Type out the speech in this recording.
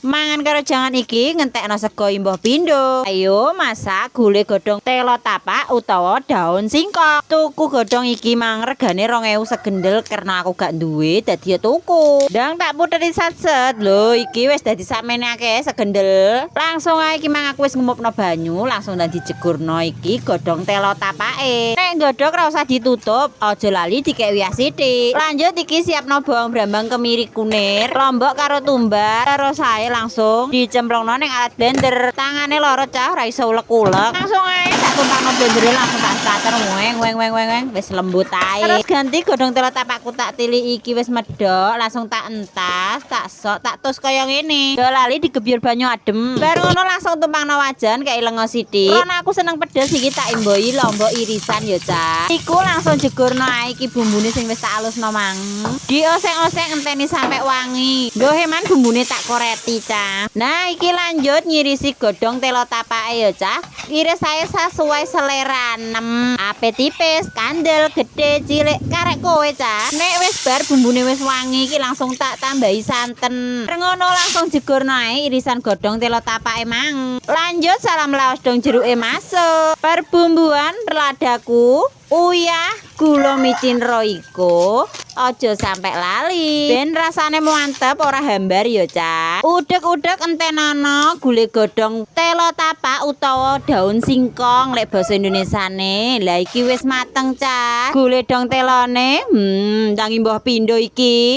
Mangan karo jangan iki ngentekno sego imbuh pindho. Ayo masak gule godhong telo tapak utawa daun singkong. Tuku godhong iki mang regane 2000 segendel, karena aku gak duwe dadi ya tuku. Ndang tak puteri satset. Lho, iki wis dadi sakmene akeh segendel. Langsung ae iki mang aku wis ngumupno banyu, langsung ndang dijegurno iki godhong telo tapake. Nek godhog ora usah ditutup, aja lali dikek uyah sithik. Lanjut iki siapno bawang brambang, kemiri, kunir, lombok karo tumbar, terus ae langsung dicemplungno ning alat blender. Tangane loro, cah, ora iso ulek-ulek. Langsung ae tak tumpangno blendere, langsung tak starter, weng weng weng weng weng, wis lembut ae. Terus ganti godhong telo tapakku tak tili iki wis medhok, langsung tak entas, tak sok, tak tus kaya ngene. Aja lali digebyur banyu adem. Bar ngono langsung tumpangno wajan, kei lenga sithik. Karena aku seneng pedes, iki tak imbohi lombok irisan ya, cah. Iku langsung jegurno ae iki bumbune sing wis tak alusno mang. Dioseng-oseng, enteni sampai wangi. Nggo heman bumbune tak koreti, cah. Nah, iki lanjut ngirisi godhong telo tapake ya, cah. Iris saya sesuai selera nem. Ape tipis, kandel, gede, cilik, karek kowe, cah. Nek wis bar bumbune wis wangi, iki langsung tak tambahi santen. Ngono langsung jegurno ae irisan godhong telo tapake mang. Lanjut salam laos dong, jeruke masuk. Perbumbuan ladaku, uyah, gula micin Royco, aja sampai lali. Ben rasane mantep ora hambar ya, cah. Udek-udek, entenono gule godhong telo tapak utawa daun singkong lek basa Indonesiane. Lah, iki wis mateng, cah. Gule dong telone, ndang imbuh pindho iki.